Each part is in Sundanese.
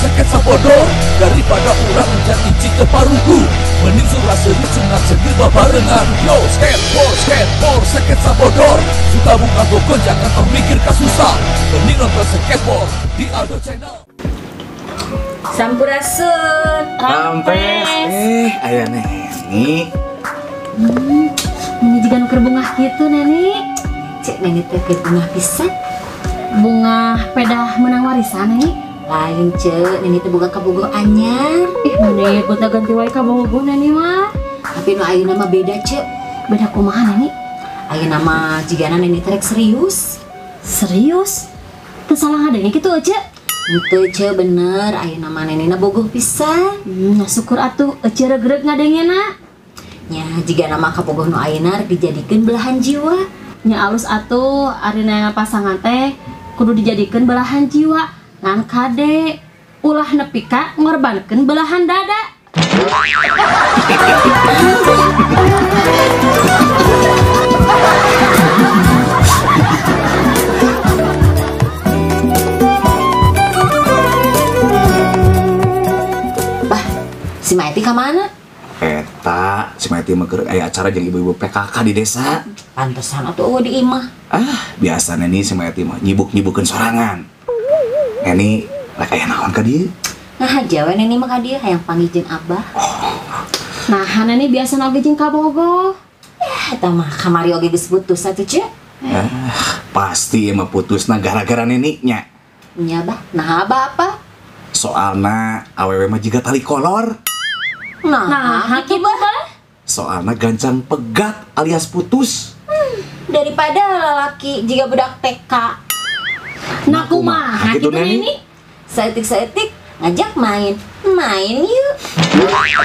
seket sabodor. Daripada urang menjadi cik parugu, mending surah seri cengat cengir babarengan. Yo skateboard, skateboard, seket sabodor. Suka buka gogon jangan tong mikir kasusah. Mending nonton skateboard di Aldo Channel. Sampurasun. Rampes. Aya Neni. Ini juga nu keur bungah kitu Neni. Cek Neni teh keur bungah pisan. Bungah pedah menang warisan Neni. Lain cek, Neni teh boga kabogoh anyar. Ih, meni gonta ganti wae kabogoh Neni mah. Tapi nu ayeuna mah beda cek. Beda kumaha Neni? Ayeuna mah jigana Neni teh rek serius. Serius? Teu salah ngadenge kitu ece? Henteu ce bener, ayeuna mah Nenina bogoh pisan. Nah syukur atuh ece regreg ngadengena. Nya jigana mah kabogoh nu ayeuna rek dijadikeun belahan jiwa. Nya alus atuh ari neangan pasangan teh kudu dijadikeun belahan jiwa. Ngan kade ulah nepi ka ngorbankeun belahan dada. Si Maeti ka mana? Eta, si Maeti mah keur aya acara jeung ibu-ibu PKK di desa. Pantesan atuh eueuh di imah. Ah, biasa Neni si Maeti mah nyibuk-nyibukeun sorangan. Neni rek aya naon ka dieu? Nah, aja we Neni mah ka dieu hayang panggih jeung Abah. Oh. Nah, Neni biasa oge jeung kabogoh. Ya, eta mah kamari oge geus putus atuh ce. Ah, pasti emang putusna gara-gara Neni nya. Nya bah, nah Abah apa? Soalna awewe mah jiga tali kolor. Nah, gitu bah. Soalna gancang pegat alias putus. Daripada lalaki jika budak TK. Nah, kumaha gitu Neni? Saetik-saetik ngajak main. Main yuk. Ayo.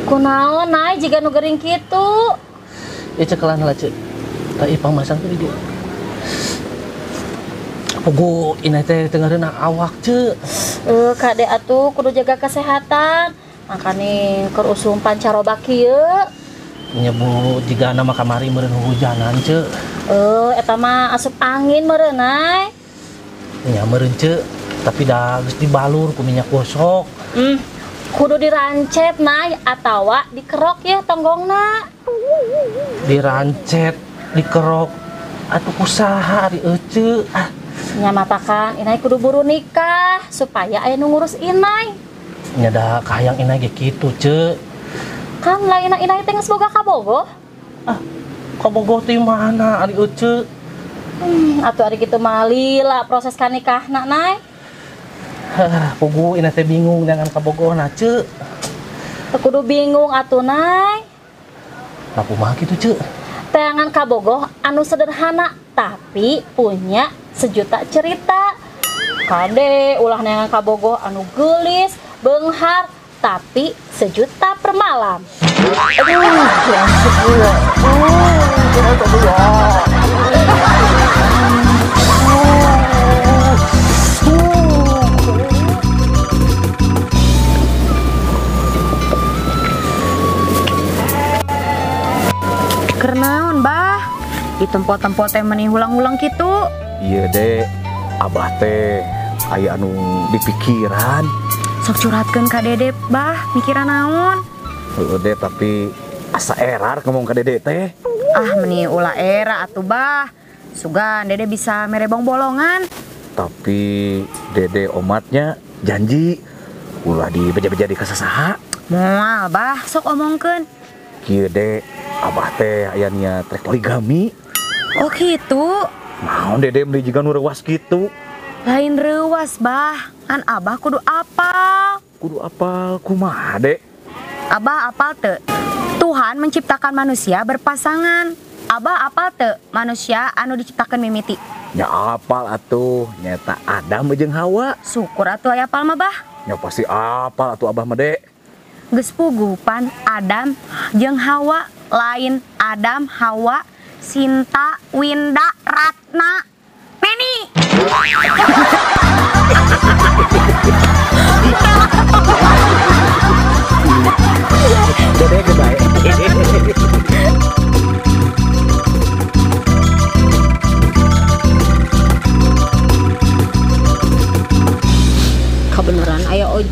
Kunaon nay jiga nu gering kitu. Ya cekelan lah cek. Tah ieu pangmasang teh di dieu. Pugu inai teh teu awak cek. Kade atuh kudu jaga kesehatan. Makane keur usum pancaroba kieu. Nyebu jiga mah kamari meureun hujanan cek. Eta mah asup angin meureun nay. Nya meureun cek, tapi da geus dibalur ku minyak gosok. Kudu dirancet nay atawa dikerok ya tonggongna. Dirancet, dikerok atuh kusaha ari ece ah. Nya matakan inai kudu buru nikah supaya aya nu ngurus inai. Nya da kahayang inai ge kitu ce. Kan lainna inai teh geus boga kabogoh. Ah, kabogoh teh mana ari ece? Atuh ari kitu mah lila proses kanikahna nay. Pugu ina teh bingung dengan kabogohna ce. Teu kudu bingung atuh nay. Lah kumaha kitu ce? Teangan kabogoh anu sederhana tapi punya sejuta cerita. Kade ulah neangan kabogoh anu geulis, beunghar tapi sejuta per malam. Aduh, langsung ya. Kernaon bah, di tempat-tempat teh meni hulang-hulang kitu. Iya dek, abah teh aya anu dipikiran. Sok curhatkeun ka Dede bah, mikiran naon? Heueuh dek, tapi asa erar ngomong ka Dede teh. Ah meni ulah era atuh bah, sugan Dede bisa mere bong-bolongan. Tapi Dede omatnya janji ulah dibeja-beja di kasasaha. Moal bah, sok omongkeun. Kieu dek, abah teh aya niat rek poligami. Oh gitu. Naon Dede beli jiga nu reuwas kitu? Lain reuwas bah, kan abah kudu apal. Kudu apal kumaha dek? Abah apal teu? Tuhan menciptakan manusia berpasangan. Abah apal teu manusia anu diciptakeun mimiti? Nya apal atuh, nyata Adam jeung Hawa. Syukur atuh aya apal mah bah. Nya pasti apal atuh abah mah dek. Geus puguh pan Adam jeung Hawa, lain Adam Hawa Sinta Winda Ratna Neni.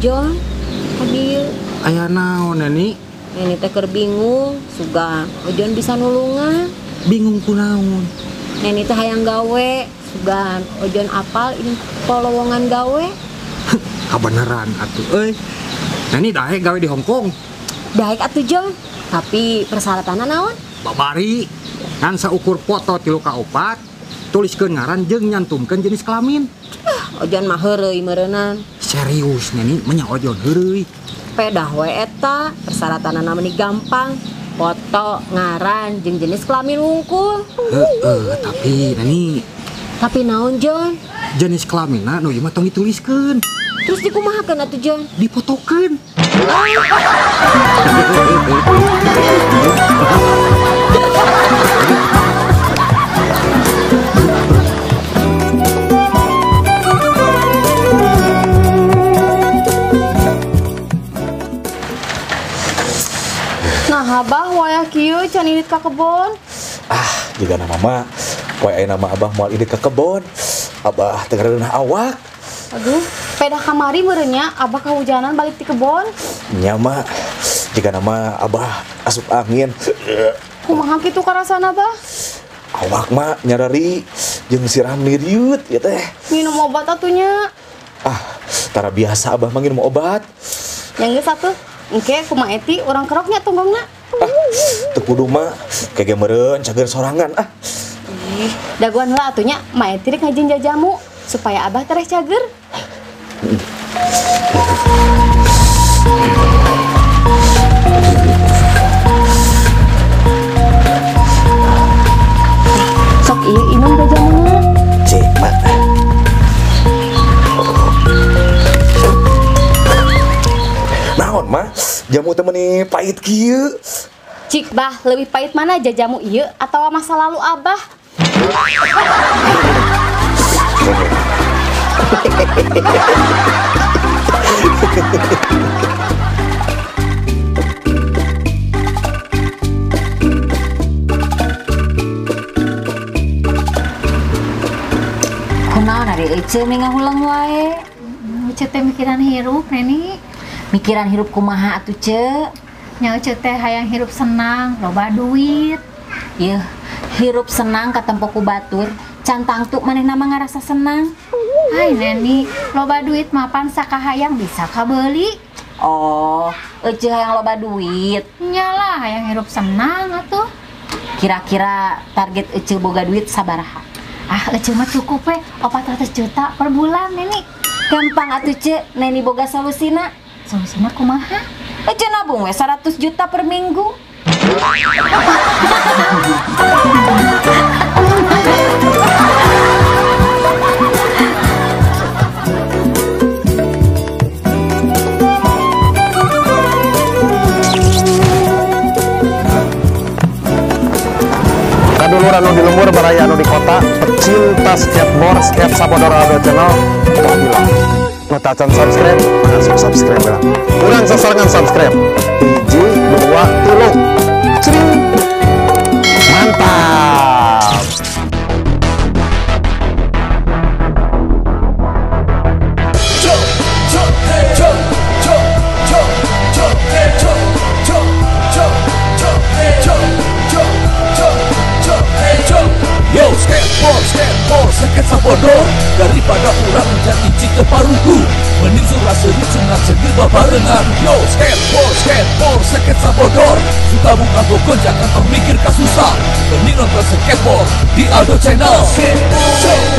Ojon ka dieu. Aya naon Neni? Neni teh keur bingung, sugan Ojon bisa nulungan. Bingung kunaon? Neni teh hayang gawe, sugan Ojon apal info lowongan gawe. Kabeneran atuh euy. Neni daek gawe di Hong Kong. Daek atuh Jon, tapi persyaratanna naon? Babari ngan saukur foto 3 ka 4, tuliskeun ngaran jeung nyantumkeun jenis kelamin. Ojon mah heureuy meureunnan. Serius Neni, menya Ojon heureuy. Pedah we eta, persyaratanna meni gampang. Foto, ngaran, jeung jenis kelamin wungkul. Heeh, tapi Neni. Tapi naon Jon? Jenis kelaminna nu ieu mah tong dituliskeun. Terus dikumahakeun atuh Jon? Dipotokeun. Nah, abah wayah kieu can indit ka kebon. Ah, jiga nama mah poe ayeuna mah abah moal indit ka kebon. Abah teu ngareunah awak. Aduh, pedah kamari meureun nya abah kahujanan balik ti kebon. Nya mah, jiga nama abah asup angin. Kumaha kitu karasana bah? Awak mah nyarari jeung siram niriut ya teh. Minum obat atuh nya. Ah, tara biasa abah mah nginum obat. Yang geus atuh. Engke kumaha eti urang keroknya tunggongna. Ah, teu kudu mah kege meureun cager sorangan ah. Ih, dagoan heula atuh nya Ma Eti rek ngajin jajamu supaya abah tereh cager. Sok ieu inum jajamuna. Cek, Mak. Naon, Mah? Jamu teh meuni pahit kieu. Cik bah, lebih pahit mana jajamu ieu atawa masa lalu abah? Kunaon ari ece meh ngahuleng wae? Ece teh mikiran hirup, Neni. Mikiran hirup kumaha atuh, Ce? Nya ece teh hayang hirup senang, loba duit. Yeuh, hirup senang katempo ku batur, can tangtu manehna mah ngarasa senang. Hai Neni, loba duit mapan sakahayang bisa kabeuli. Oh, ece hayang loba duit. Nyalah hayang hirup senang atuh. Kira-kira target ece boga duit sabaraha? Ah, ece mah cukup we 400 juta per bulan, Neni. Gampang atuh, Ce, Neni boga solusina. Solusina kumaha? Ece nabung we 100 juta per minggu. Kadulur anu di lembur, baraya anu di kota, pecinta skateboard, skate Sabodor Aldo Channel, tong hilang. Nu tacan subscribe, langsung subscribe lah. Urang sasarengan subscribe. 1, 2, 3. Cring. Mantap. Yo, skateboard, skateboard, skate Sabodor. Daripada urang jadi cita parugu, mending surah seri sunat segir babarengan. Yo, skateboard, skateboard, skate Sabodor. Suka buka gogon, jangan termikir kasusah. Mending nonton skateboard di Aldo Channel. Skateboard,